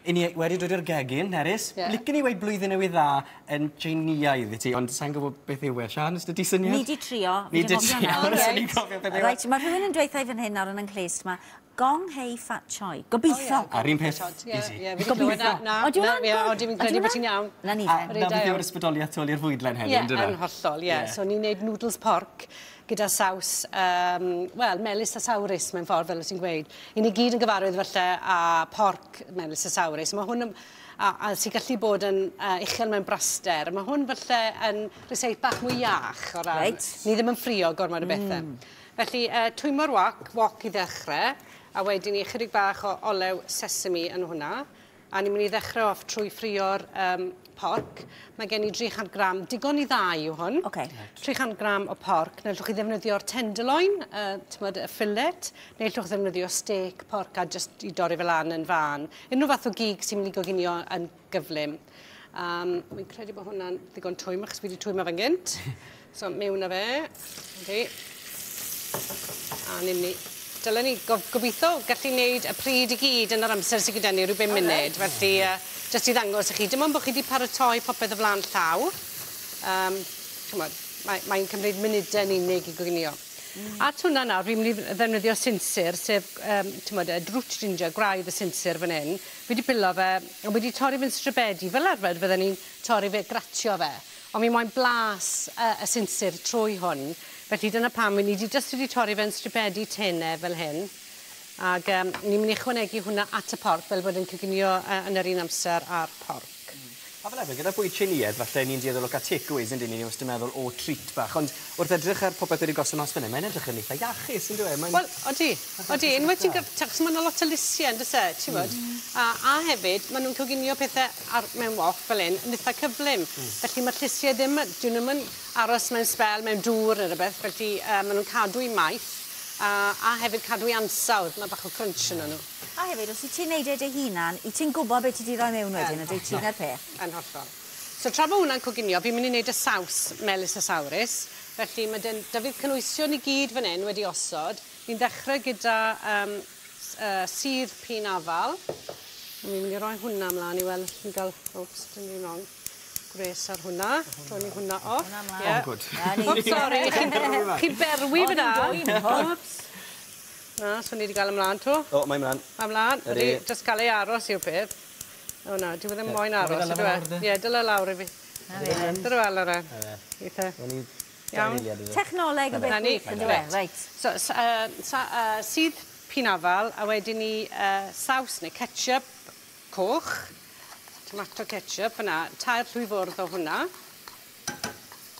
I ni wedi dod i'r gegin, Nerys. Ie. Licen i weud blwyddyn newydd dda yn Tsieineaidd i ti, ond sai'n gwybod beth yw e. Sian, o's 'da ti syniad? Ni 'di trio. Ni 'di trio, nawr. so ni'n cofio beth yw e. Reit, ma' rhywun yn dweutha i fan hyn nawr yn 'y nghlust 'ma, Gong Hei Fat Choi. Gobeithio. A'r un peth Ie, easy. ie, fi 'di clywed na, na, Odi na, hwnna'n ie, good? odi, fi'n Odi credu bod hwnna'n- ti'n iawn. Na ni A then. na beth yw'r ysbrydoliaeth tu ôl i'r fwydlen heddi, Ie, on'd yfe? yn hollol, ie. Ie. So ni'n neud noodles porc gyda saws, wel, melys a sawrus mewn ffordd, fel wyt ti'n gweud. I ni gyd yn gyfarwydd falle â porc melys a sawrus. Mae hwn yn, a sy'n gallu bod yn uchel mewn braster. Mae hwn falle yn ryseit bach mwy iach o ran. Reit. Ni ddim yn ffrio gormod o bethau. Felly, twymo'r wok i ddechrau, a wedyn ni chydig bach o olew sesame yn hwnna. A ni'n mynd i ddechrau off trwy ffrio'r porc. Mae gen i 300 gram, digon i ddau yw hwn. Ocê. 300 gram o porc. Neu allwch chi ddefnyddio'r tenderloin, t'mod, y fillet, neu allwch ddefnyddio steak porc a jyst i dorri fel lan yn fan. Unrhyw fath o gig sy'n mynd i goginio yn gyflym. Wi'n credu bod hwnna'n ddigon twym, achos fi wedi twymo fe'n gynt. So, mewn â fe. Yndi. A ni'n mynd i... Dylen ni gobeithio gallu wneud y pryd i gyd yn yr amser sydd gyda ni, rhyw 5 munud. Felly, jyst i ddangos i chi, dim ond bod chi wedi paratoi popeth o flaen llaw. Ch'mod, mae'n cymryd munudau yn unig i goginio. At hwnna nawr, fi'n mynd i ddefnyddio sinsir, sef, t'mod, y root ginger, gwraidd y sinsir fan hyn. Fi wedi pilo fe, a wedi torri fe'n stribedi. Fel arfer, fydden ni'n torri fe, gratio fe. Ond mi moyn blas y sinsir trwy hwn. Felly dyna pam, ni wedi jyst wedi torri fe'n stribedi tenau fel hyn. Ag ni'n mynd i ychwanegu hwnna at y porc fel bod yn coginio yn yr un amser â'r porc. A fel arfer, gyda bwyd Tsieineaidd, falle ni'n dueddol o gael takeaways, yndyn ni, ni wastad yn meddwl, o, treat bach. Ond wrth edrych ar popeth wedi gosod mas fan hyn, mae'n edrych yn eitha iachus, yn dyw e? Wel, odi, odi, unwaith ti'n achos ma' 'na lot o lysie, on'd oes e, ti'n gwbod? A hefyd, ma' nhw'n coginio pethe mewn wok fel hyn yn eitha cyflym. Felly ma'r llysie ddim, dyn nhw'm yn aros mewn sbel, mewn dŵr neu rywbeth, felly ma' nhw'n cadw 'u maeth, a hefyd cadw 'u ansawdd, ma' bach o crunch yno nhw. A hefyd, os wyt ti'n neud e dy hunan, wyt ti'n gwybod beth ti wedi rhoi mewn wedyn, a dwyt ti'n yr peth. Yn hollol. So tra bod hwnna'n coginio, fi'n mynd i wneud y saws melys a sawrus. Felly mae 'da fi'r cynwysion i gyd fan hyn wedi osod. Ni'n ddechrau gyda sudd pîn-afal. Ni'n mynd i roi hwnna ymlaen i weld os ni'n cael... Oops, dim rhy wrong. Gwres ar hwnna. Rhoi ni hwnna off. Hwnna ymlaen. Ie. Oh, good. Na ni. Oops, sorry. Chi'n berwi fyna. O'n i'n dwym. Oops. Na, so ni wedi cael ymlaen to. O, mae ymlaen. Mae ymlaen. Ydi. Ydi, jyst cael ei aros yw'r peth. O na, dyw e ddim moyn Ie, aros, dyle ydw e? lawr, de? Ie, dyle lawr i fi. Na fe. Dyle fel ar e. Ie. Eitha. O'n i Iawn. dau eiliad iddo. Technoleg yn beth Na ni. gwych, yndyw e? Reit. So, sudd pîn-afal, a wedyn ni saws neu ketchup coch, tomato ketchup fyna, 3 llwy fwrdd o hwnna.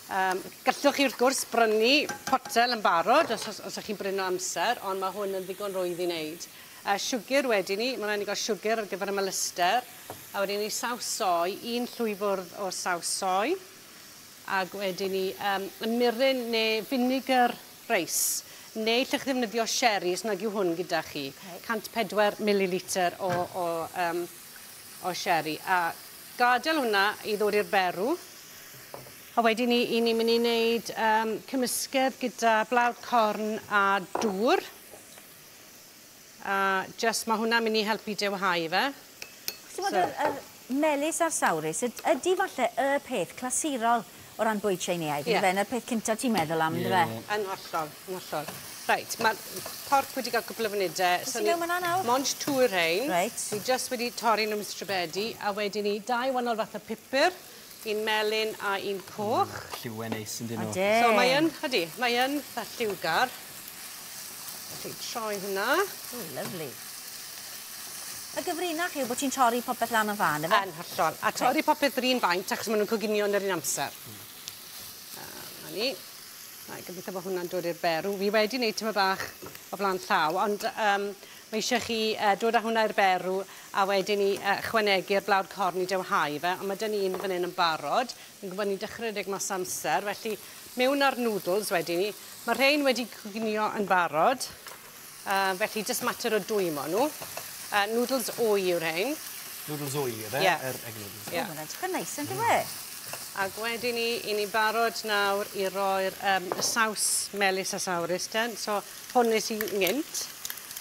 Gallwch chi wrth gwrs brynu potel yn barod os ych chi'n brynu amser, ond mae hwn yn ddigon rwydd i wneud. Siwgr wedyn ni, mae'n rhaid ni gael siwgr ar gyfer y melyster, a wedyn ni saws soi, 1 llwy fwrdd o saws soi, ac wedyn ni mirin neu vinegar reis, neu llwch chi ddefnyddio sherry os nag yw hwn gyda chi. 104 mililitr o sherry. A gadael hwnna i ddod i'r berw. A wedyn ni, i ni'n mynd i wneud cymysgedd gyda blawd corn a dŵr. A jyst mae hwnna'n mynd i helpu dewhau fe. Ti'n gwbod, yr melys a'r sawrus, ydy falle y peth clasurol o ran bwyd Tsieineaidd, Ie. yndyfe? Na'r peth cynta ti'n meddwl am, yndyfe? Yn hollol, yn hollol. Reit, mae'r porc wedi cael cwpl o funudau. Be sy'n mewn fan'na nawr? Mond tŵr rhein. Reit. Ni jyst wedi torri nhw'n stribedi, a wedyn ni 2 wahanol fath o pupur, un melyn a un coch. Lliwau neis yn dyn nhw. Ode. So mae yn, ydy, mae yn eitha lliwgar. Felly troi hwnna. O, lovely. Y gyfrinach yw bod ti'n torri popeth lan yn fan, ife? Yn hollol. A torri popeth yr un faint, achos maen nhw'n coginio yn yr un amser. Na ni. Right, gobeithio bod hwnna'n dod i'r berw. Fi wedi wneud tyma bach o flaen llaw, ond mae eisiau chi dod â hwnna i'r berw a wedyn ni chwanegu'r blawd corn i dewhau fe, ond mae dyn ni un fan hyn yn barod. Fi'n gwybod ni'n dechrau rhedeg mas amser, felly mewn â'r noodles wedyn ni. Mae rhein wedi coginio yn barod, felly jyst mater o dwymo nhw. Noodles wy yw'r rhein. Noodles wy, yfe? Ie. Yr egg noodles. Ie. O, mae'n edrych yn neis, yn dyw e? Ac wedyn ni, i ni barod nawr i roi'r y saws melys a sawrus ten. So hwn nes i gynt.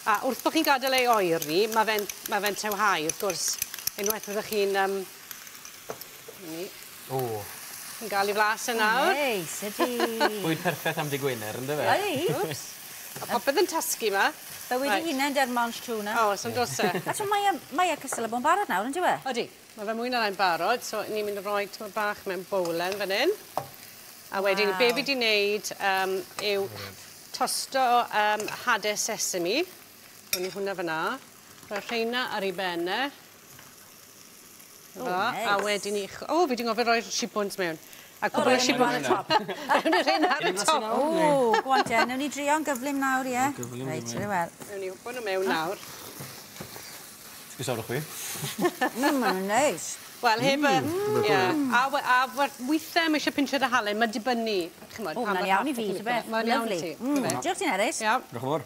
A wrth bod chi'n gadael ei oeri, mae fe'n tewhau, wrth gwrs. Unwaith fyddwch chi'n ni, O, yn gael ei flas yn nawr. Neis, ydi. bwyd perffeth am dy Gwener, ynddo fe? Ydi. Wps. A popeth yn tasgu 'ma. Bywyd Reit. i hunain der mange tout na. O, so'n dos e. A so mae e cystal â bod yn barod nawr, yndyw e? Odi, mae fe mwy na lai'n barod, so ni'n mynd i roi tyma bach mewn bowlen fan hyn. A wedyn, Waw. be fi 'di wneud yw tosto hade sesame. Rown ni hwnna fyna. Rhoi rheina ar ei ben e. O, Fel 'a. A neis. wedyn ni... O, fi 'di ngofio rhoi shibwns mewn. A cwbl o rhoi shibwns. ar y top. Rhoi rheina ar y top. O, go on te, newn ni drio'n gyflym nawr, ie? Gyflym, Reit, gyflym. wel. Newn ni hwpo nhw mewn nawr. Sgwsawrwch fi. Maen nhw'n neis. Wel, heb y... Ie. A weithiau mae eisiau pinsiad o halen, mae'n dibynnu. Chimod, O, pa hwnna'n mor iawn i hapus fi, ti'n ty beth. licio. Mae'n iawn i Lyfli. ti. Diolch ti'n Eris. Iawn. Diolch yn fawr.